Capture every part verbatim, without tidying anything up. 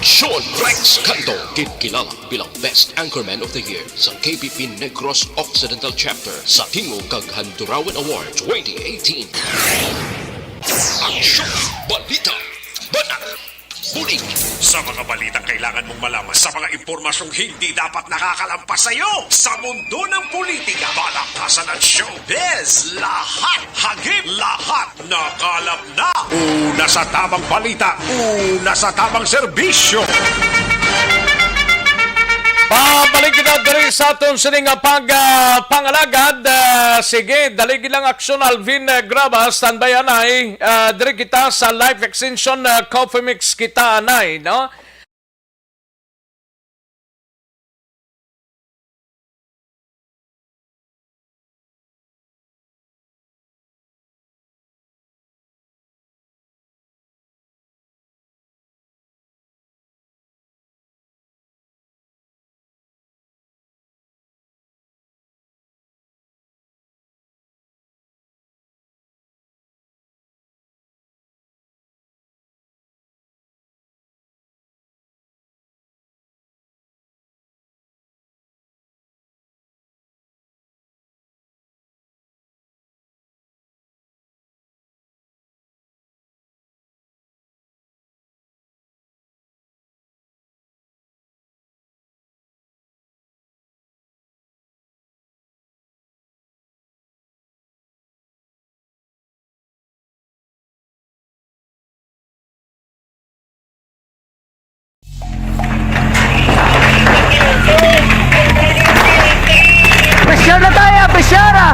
Sean Rex Canto, ginkilala bilang Best Anchorman of the Year sa K P P Negros Occidental Chapter sa Tingog kag Handurawan Award twenty eighteen. Aksyon! Balita! Banat! Bulig! Sa mga balitang kailangan mong malaman, sa mga impormasyong hindi dapat nakakalampas sa iyo, sa mundo ng politika, balaktasan at showbiz, lahat hagip, lahat nakalap na. Una sa tamang balita, una sa tamang serbisyo. Pabalik kita diri sa aton sini nga pag, ah, pangalagad. Ah, sige, dali lang aksyon, Alvin, ah, Graba, standby anay. Ah, diri kita sa Life Extension, ah, Coffee Mix kita anay, no? Pressure na tayo! Pressure na!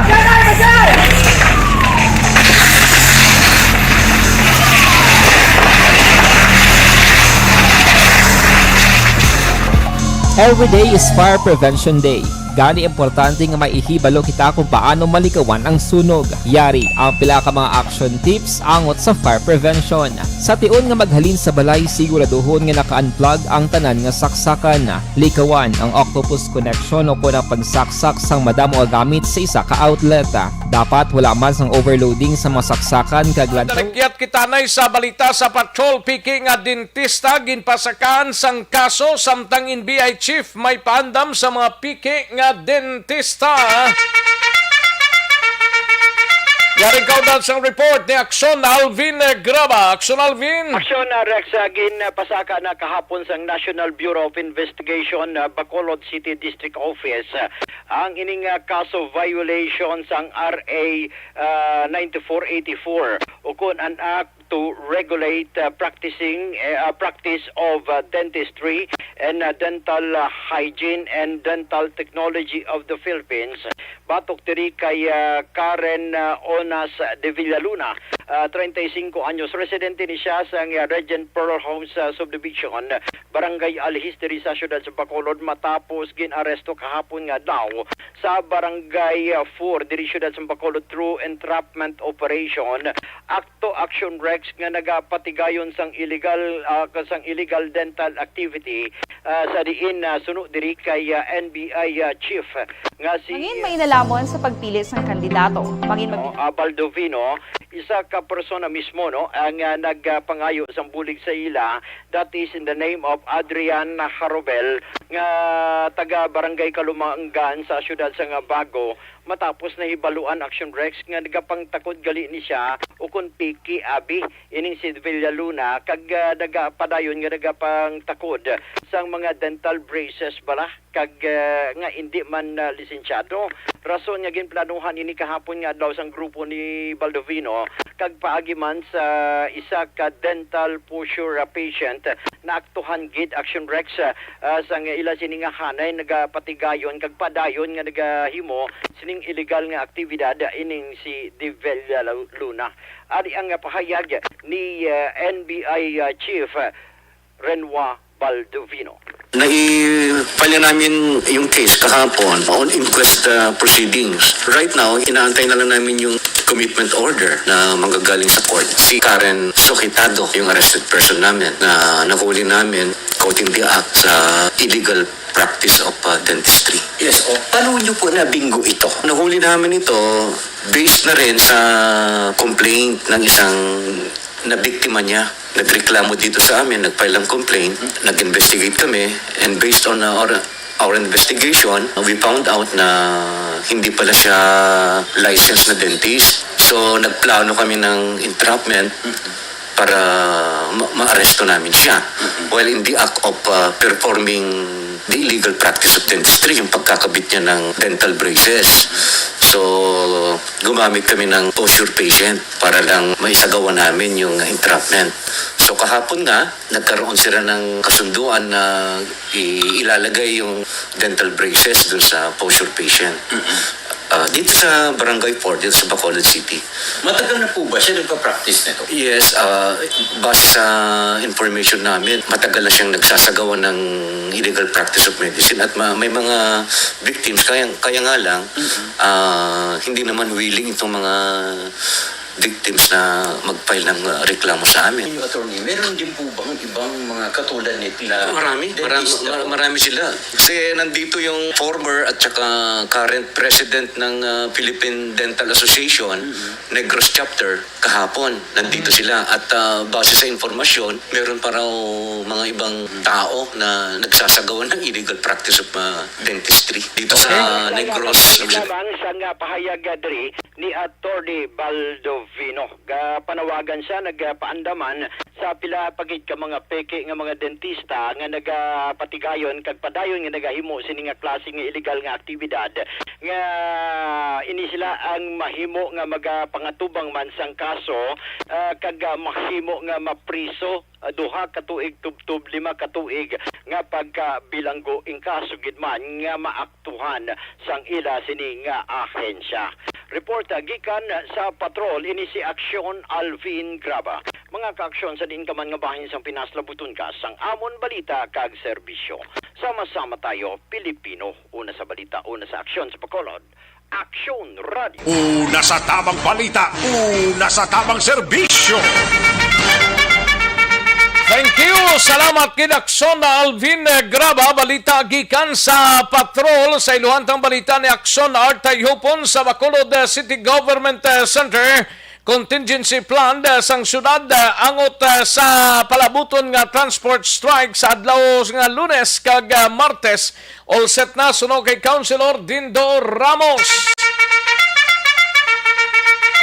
Every day is Fire Prevention Day. Gani, importante nga maihibalo kita kung paano malikawan ang sunog. Yari ang pila ka mga action tips angot sa fire prevention. Sa tion nga maghalin sa balay, siguraduhon nga naka-unplug ang tanan nga saksakan. Likawan ang octopus connection o kon ang pagsaksak sang madamo nga gamit sa isa ka outlet. Dapat wala man sang overloading sa mga saksakan kag lantaw. Nalakyat kita anay sa balita sa patrol. Piki nga dentista ginpasakaan sang kaso, samtang N B I chief may paandam sa mga piki nga dentista. Yari kauban sang report ni Aksyon Alvin Graba. Aksyon Alvin. Aksyon, ah, Rex, ah, ginpasaka na kahapon sang National Bureau of Investigation, ah, Bacolod City District Office, ah, ang ining, ah, kaso violation sang R A, ah, ninety-four eighty-four, ukon an Act to regulate, uh, practicing, eh, uh, practice of, uh, dentistry and, uh, dental, uh, hygiene and dental technology of the Philippines. Batok diri kay, uh, Karen, uh, Onas de Villaluna, uh, treinta y cinco anyos, residente ni siya sa, uh, Regent Pearl Homes, uh, Subdivision, Barangay Alhis diri sa siyudad sa Bacolod, matapos gin-aresto kahapon nga adlaw sa Barangay, uh, four diri siyudad sa Bacolod through entrapment operation. Akto, Action Rex, nga nagapatigayon sang illegal, ah, sang illegal dental activity, ah, sa diin, ah, suno diri kay, ah, N B I, ah, chief nga si, mangin mainalamo sa pagpili sang kandidato. Mangin no, mabin- ah, Baldovino, isa ka persona mismo, no, ang, ah, nagpangayo sang bulig sa ila, that is in the name of Adrian Harobel, nga taga Barangay Kalumangan sa siyudad sang Bago, matapos nahibaluan, Action Rex, nga nagapangtakod gali ni siya ukon piki abi ining si Villaluna, kag, ah, nagapadayon nga nagapangtakod sang mga dental braces bala, kag, ah, nga indi man, ah, lisensyado. Rason nga ginplanuhan ini kahapon nga adlaw sang grupo ni Baldovino, kag paagi man sa isa ka dental posture, ah, patient, naaktuhan gid, Action Rex, ah, ah, sang ila sini nga hanay nagapatigayon kag padayon nga nagahimo sining illegal nga aktibidad ining si De Villa Luna. Ari ang pahayag ni, ah, N B I, ah, Chief, ah, Renwa Baldovino. Nai-file na namin yung case kahapon on inquest, uh, proceedings. Right now, inaantay na lang namin yung commitment order na manggagaling sa court. Si Karen Sokitado, yung arrested person namin na nahuli namin, quoting the act, sa illegal practice of, uh, dentistry. Yes, oh. Paano niyo po nabinggo ito? Nahuli namin ito based na rin sa complaint ng isang nabiktima niya. Nagreklamo dito sa amin, nag-file ng complaint, nag-investigate kami, and based on our, our investigation, we found out na hindi pala siya licensed na dentist. So, nagplano kami ng entrapment para ma- maaresto namin siya. While in the act of uh, performing the illegal practice of dentistry, yung pagkakabit niya ng dental braces. So, gumamit kami ng poseur patient para lang maisagawa namin yung entrapment. So, kahapon nga, nagkaroon sila ng kasunduan na i- ilalagay yung dental braces dun sa poseur patient. Ah, dito sa Barangay four, dito sa Bacolod City. Matagal na po ba siya nagpa-practice nito? Yes, ah, base sa information namin, matagal na siyang nagsasagawa ng illegal practice of medicine at ma- may mga victims. Kaya, kaya nga lang, ah, hindi naman willing itong mga victims na mag-file ng, ah, reklamo sa amin. Yung attorney, meron din po bang ibang mga katulad nito na Marami, marami, dentista mar- po? Marami sila. Kasi nandito yung former at saka current president ng, ah, Philippine Dental Association, Negros Chapter, kahapon. Nandito sila at, ah, base sa informasyon, meron pa raw mga ibang tao na nagsasagawa ng illegal practice of, ah, dentistry dito sa Okay. Negros. Lamang sang pahayag, ah, diri ni Attorney Baldovino. Ga-, panawagan siya, nagpaandaman sa pila pa gid ka mga peke nga mga dentista nga nagapatigayon kag padayon nga nagahimo sini nga klase nga illegal nga aktibidad nga ini sila ang mahimo nga magapangatubang man sang kaso, ah, kag, ah, mahimo nga mapriso, ah, duha ka tuig tubtob lima ka tuig nga pagkabilanggo in kaso gid man nga maaktuhan sang ila sini nga ahensya. Report, ah, gikan sa patrol, ini si Aksyon Alvin Graba. Mga kaaksyon, sa diin ka man nga bahin sang Pinas, labuton ka sang amon balita kag serbisyo. Sama-sama tayo, Pilipino. Una sa balita, una sa aksyon sa Bacolod. Aksyon Radio. Una sa tamang balita, una sa tamang serbisyo. Thank you. Salamat gid, Aksyon Alvin Graba. Balita gikan sa patrol. Sa iluhantang balita ni Aksyon Art Tayhupon sa Bacolod, uh, City Government, uh, Center. Contingency plan, uh, sang syudad, uh, angot, uh, sa palabuton nga transport strike sa adlaw nga Lunes kag, uh, Martes. All set na, suno kay Councilor Dindo Ramos.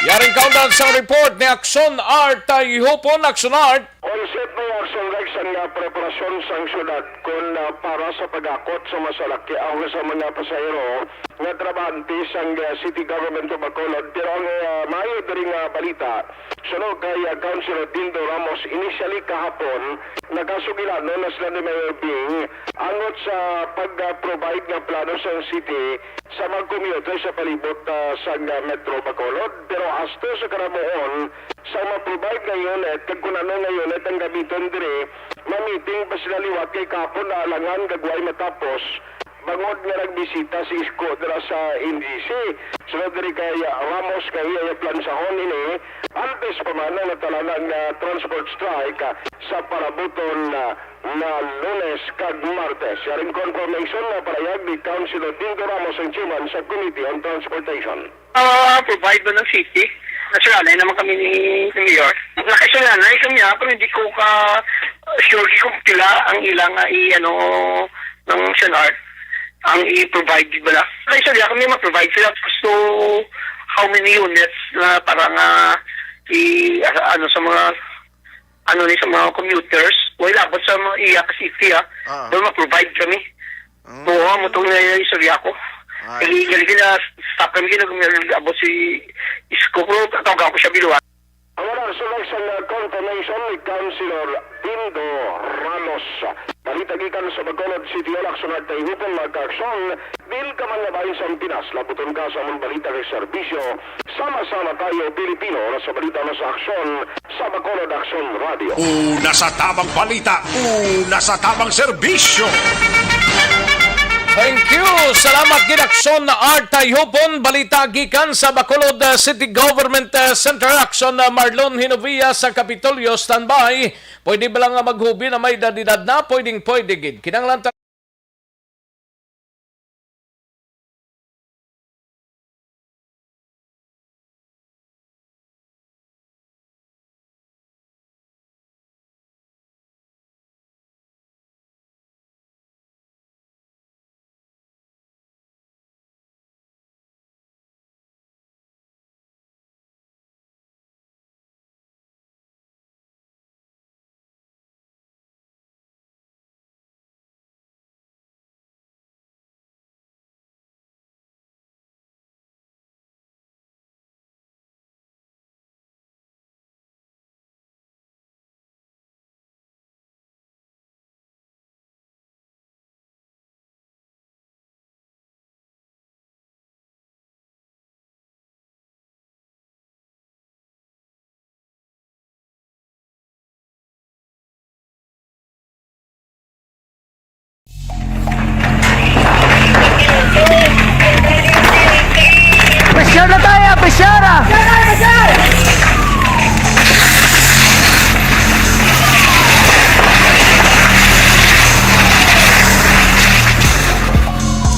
Yaring kaundan sang report ni Aksyon Art Tayhupon. Aksyon Art. All set na yung Aksyon Rex ang, ah, preparasyon sang syudad kon, ah, para sa pag-akot sa masalaki ang sa mga pasahero nga trabahante sang, ah, City Government of Bacolod. Pero ang, ah, maayo diri nga balita, suno kay, ah, Councilor Dindo Ramos, initially kahapon, nakasugilanon na sila ni Mayor Bing angot sa pag-provide nga plano sang city sa mga commuter sa palibot, ah, sang, ah, Metro Bacolod. Pero hasta sa karabuon, sa ma-provide nga unit, kag kung ano nga unit ang gamiton diri, ma-meeting pa sila liwat kay kahapon naalangan kag way matapos. Bangod nga nagbisita si Isko dira sa N G C, sunod diri kay Ramos nga iya plansaon ini, antes pa man ang natalana nga transport strike sa parabuton nga Lunes kag Martes. Yaring confirmation nga parayag ni Councilor Tinto Ramos, ang chairman sa Committee on Transportation. Ah, provide ba ng city? Nasulanay naman kami ni, ni Mayor. Nakasulanay kami, ha, pero hindi ko ka sure kung pila ang ilang, ah, i-, ano, ng CHANART, ang i-provide ba na. Kaya sabi kami, ma-provide sila. Gusto how many units na para nga i-, ah, ano, sa mga, ano ni, sa mga commuters. Wala abot sa mga iya ka city, ha. Ah. Doon ma-provide kami. Mm. Oo, mo itong na yung istorya ko. Ay. Kaya, kaya, kaya, stop kami, kaya, kaya, abot si Isko, pero tatawagan ko siya biluan. Ang wala sulay sa confirmation ni Councilor Dindo Ramos. Balita gikan sa Bacolod City, Olac, Sunag, Tayhupan, mga kaaksyon, diin ka man nga bahin sa Pinas, labuton ka sa among balita kag serbisyo. Sama-sama tayo, Pilipino, na sa balita na sa aksyon, sa Bacolod Aksyon Radio. Una sa tamang balita, una sa tamang serbisyo. Thank you. Salamat gid, Aksyon Art Tayhupon. Balita gikan sa Bacolod, uh, City Government, uh, Center. Aksyon, uh, Marlon Hinovia sa Kapitolyo. Standby. Pwede ba lang nga maghubi na may edad-edad na? Pwedeng pwede gid. Kinahanglan ta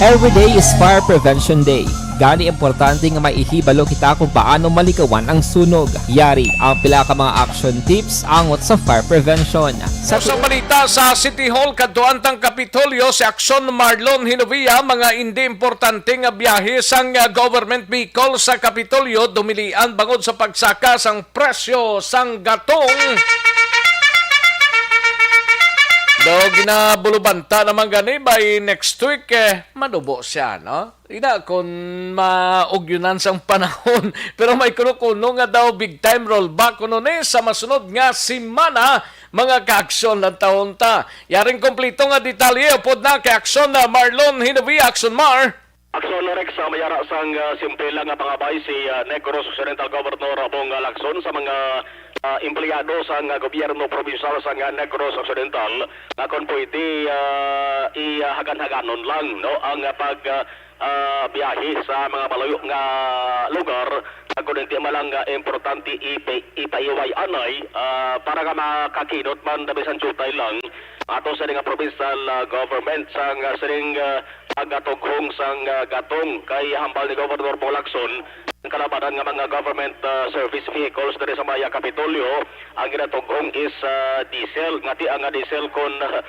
Every day is Fire Prevention Day. Gani, importante nga may ihibalo kita kung paano maligawan ang sunog. Yari ang pila ka mga action tips angot sa fire prevention. Sa Sa balita sa City Hall, kadtuan tang Kapitolyo, si Aksyon Marlon Hinovia, mga hindi importante nga biyahe sang, ah, government vehicle sa Kapitolyo, dumilian bangod sa pagsaka sang presyo sang gatong. Do ginabulubanta naman gani by next week, eh, manubo siya, no? Ina, kung maugyunan sang panahon. Pero may kuno-kuno nga daw big time rollback kuno ni sa masunod nga semana, mga kaaksyon, lang taon ta. Yaring kompleto nga detalye upod na kay Aksyon na Marlon Hinovi, Aksyon Mar. Aksyon Rex, sa mayara sang, ah, simple lang nga pangabay si, ah, Negros Occidental Governor Bong Lacson sa mga, ah, empleyado sang, ah, gobyerno probinsyal sang, ah, Negros Occidental nga kon pwede, ah, i-hagan-haganon lang, no, ang, ah, pag, ah, ah, biyahe sa mga malayo nga lugar, nga kon hindi man lang, ah, importante ipa-, ipaiway anay, ah, para nga makakinot man da bisan diutay lang ato sa nga provincial, ah, government sang, ah, sining, ah, pagatughong sang, ah, gatong kay hambal ni Governor Bong Lacson ang kalabanan nga mga government, ah, service vehicles diri sa Maya Kapitolyo. Ang ginatughong is, ah, diesel. Ngati ang, ah, diesel kon, ah,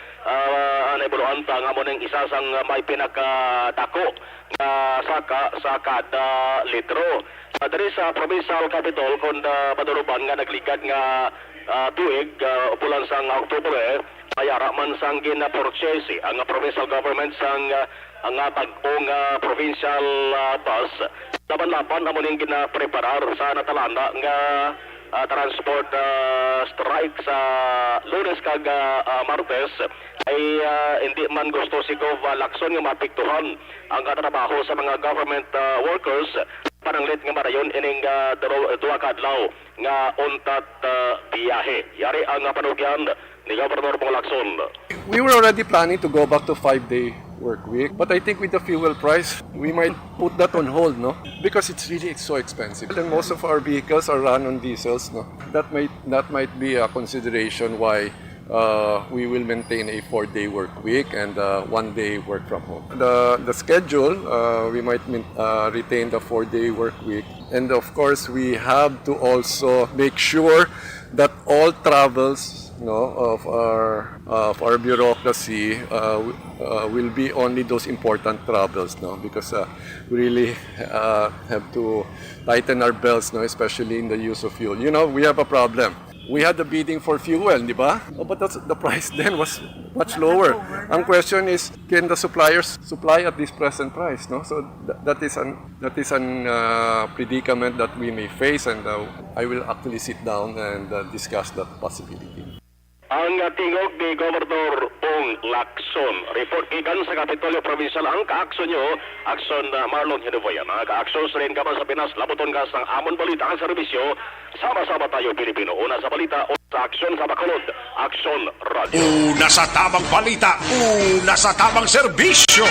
ang naibuloan ta nga amo ning isa sang, ah, may pinakadako nga saka sa kada litro. Ah, diri sa provincial capitol, kon, ah, maduluban nga nagligad nga, ah, tuig, ah, bulan sang Oktubre, mayara man sang gina-purchase ang provincial government sang, ah, nga bag-ong, ah, provincial, ah, bus. Laban-laban amo ning ginapreparar sa natalana nga, ah, transport, ah, strike sa Lunes kag, ah, ah, Martes. Ay, ah, hindi man gusto si Gov, ah, Lacson nga maapektuhan ang katrabaho sa mga government, ah, workers. Pananglit nga marayon ining, ah, duro-, duha ka adlaw nga untat, ah, biyahe. Yari ang, ah, panugyan ni Governor Bong Lacson. We were already planning to go back to five-day work week, but I think with the fuel price, we might put that on hold, no? Because it's really, it's so expensive. And most of our vehicles are run on diesels, no? That might, that might be a consideration why, uh, we will maintain a four-day work week and, uh, one day work from home. The, the schedule, uh, we might min-, uh, retain the four-day work week. And of course, we have to also make sure that all travels, no, of our, of our bureaucracy, uh, w-, uh, will be only those important travels, no, because, uh, we really, uh, have to tighten our belts, no, especially in the use of fuel. You know, we have a problem. We had the bidding for fuel, di ba? Oh, but that's, the price then was much lower. Ang question is, can the suppliers supply at this present price, no? So th-, that is an, that is an, uh, predicament that we may face, and, uh, I will actually sit down and, uh, discuss that possibility. Ang tingog ni Gobernador Bong Lacson. Report gikan sa Kapitolyo Provincial, ang kaaksyon nyo, Aksyon, uh, Marlon Hinuvoy. Mga kaaksyon, sa rin ka man sa Pinas, labuton ka sang amon balita ang serbisyo. Sama-sama tayo, Pilipino. Una sa balita, una sa aksyon, sa Bacolod, Aksyon Radio. Una sa tamang balita, una sa tamang serbisyo.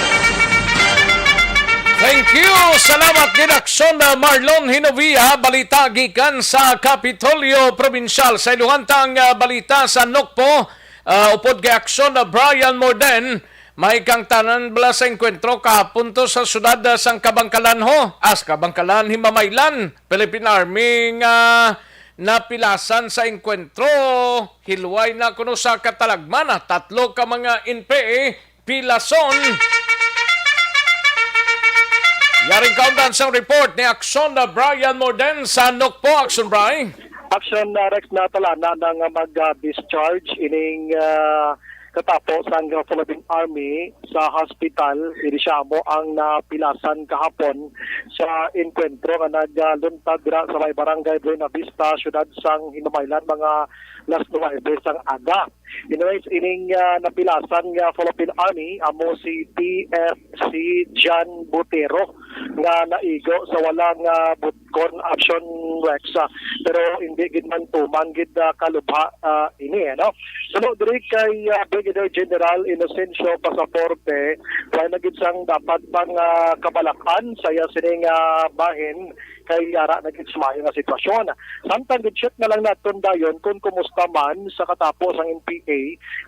Thank you. Salamat gid, Aksyon, uh, Marlon Hinovia. Balita gikan sa Kapitolyo Probinsyal. Sa iluhantang, uh, balita sa Nokpo, uh, upod kay Aksyon, uh, Brian Morden, may kangtanan bala sa engkwentro kahapon to sa siyudad, uh, sang Kabangkalan, ho? As Kabangkalan, Himamaylan, Philippine Army nga napilasan sa engkwentro. Hilway na kuno sa katalagman, ah, tatlo ka mga N P A pilason. Yaring kaundan sang report ni Aksyon na Brian Morden sa Nokpo. Aksyon, Bri. Aksyon, uh, Rex, natalana na nga mag, uh, discharge ining, uh, katapo sang Philippine Army sa hospital. Ini siya amo ang napilasan kahapon sa engkwentro nga nagluntad dira sa may barangay Buena Vista, siyudad sang Himamaylan, mga las nuwebe sang aga. Anyways, ining, ah, napilasan nga Philippine Army amo si T F C John Botero nga naigo sa wala nga but-, kon Action Rex, ah, pero hindi gid man tuman gid, ah, kalubha, ah, ini, eh, no? Suno diri kay, ah, Brigadier General Inocencio Pasaporte, wala na gid sang dapat pang, ah, kabalak-an sa iya sining, ah, bahin kay ara na gid sa maayo nga sitwasyon. Samtang gid check na lang naton dayon kung kumusta man sa katapo sang N P A,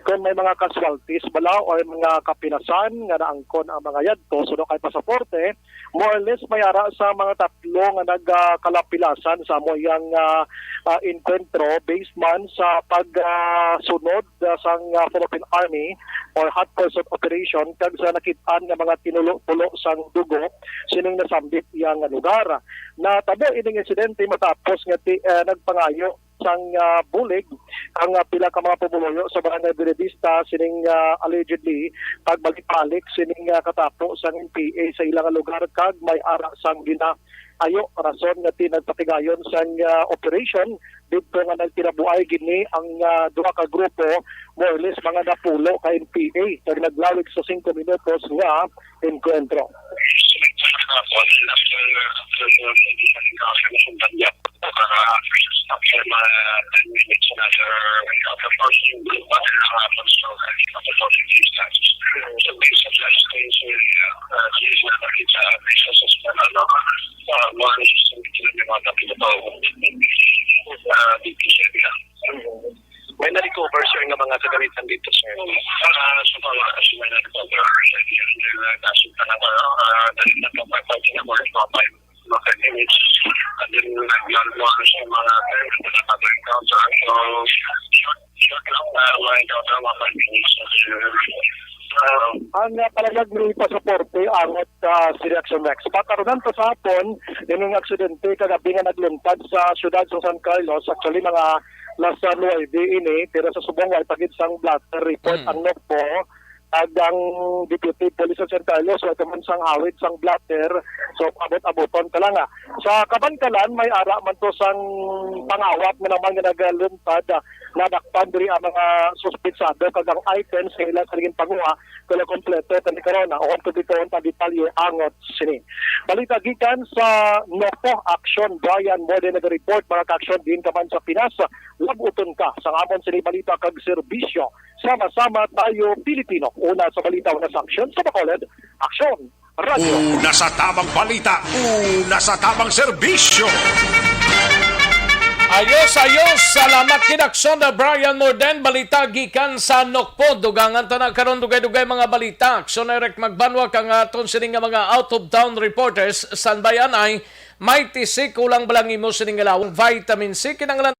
kung may mga casualties bala o mga kapinasan nga naangkon ang mga yadto. Suno kay Pasaporte, more or less may ara sa mga tatlo nga nagkalapilasan sa amo iyang, ah, ah, enkwentro based man sa pag, ah, sunod, ah, sang, ah, Philippine Army or hot pursuit operation kag sa nakit-an nga mga tinulo-tulo sang dugo sining nasambit iya nga lugar. Natabo ining insidente matapos nga ti-, ah, nagpangayo sang, ah, bulig ang, ah, pila ka mga pumuluyo sa Barangay Buenavista sining, ah, allegedly pagbalik-balik sining, ah, katapo sang N P A sa ilang lugar kag may ara sang ginaayo rason nga ti-, nagpatigayon sang, ah, operation didto nga nagtinabuay gini ang, ah, duha ka grupo, more or less mga napulo ka N P A kag naglawig sa singko minutos nga enkwentro. May na-recover, sir, nga mga kagamitan dito, sir? Ah, so, mga, so, may na-recover. Dahil, ah, nasa ka na ba, ah, dahil na pa, pa, pa, pa, pa, pa, mga five minutes. And then, nag-, nag-, ano siya, mga, mga encounter. So, short, short lang, ah, mga encounter, mga five minutes. Ah, Ang, ah, palayag ni Pasaporte angot, ah, si Reaction Rex. Patarunan pa sa hapon, ining aksidente kagabi nga nagluntad sa siyudad sa San Carlos, actually, mga alas nuwebe ini, pero sa subong, way pa gid sang blotter report Mm. ang NOCPO. Kag ang Deputy Police sa San Carlos, way pa man sang hawid sang blotter. So, abot-aboton ka lang, ah. Sa kabankalan, may ara man to sang pangawat nga naman nga nagaluntad, ah, nadakpan diri ang mga suspitsado kag ang items nga ila sa naging panguha, kala kompleto kani karon, ah, ukon kung bituon pa detalye angot sini. Balita gikan sa NOCPO Action, Brian Morde nag-report, mga ka-aksyon, diin ka man sa Pinas, lab-uton ka sa amon sini balita kag serbisyo. Sama-sama tayo, Pilipino. Una sa balita, una sa aksyon, sa Bacolod, Aksyon, Radyo. Una sa tamang balita, una sa tamang serbisyo. Ayos, ayos. Salamat gid, Aksyon na Brian Morden. Balita gikan sa NOCPO. Dugangan ta na karon dugay-dugay mga balita. Aksyon na Eric Magbanwa kang aton sini nga mga out-of-town reporters. San Bayan ay may tisik, kulang ba lang imo sining alawang vitamin C? Kinahanglan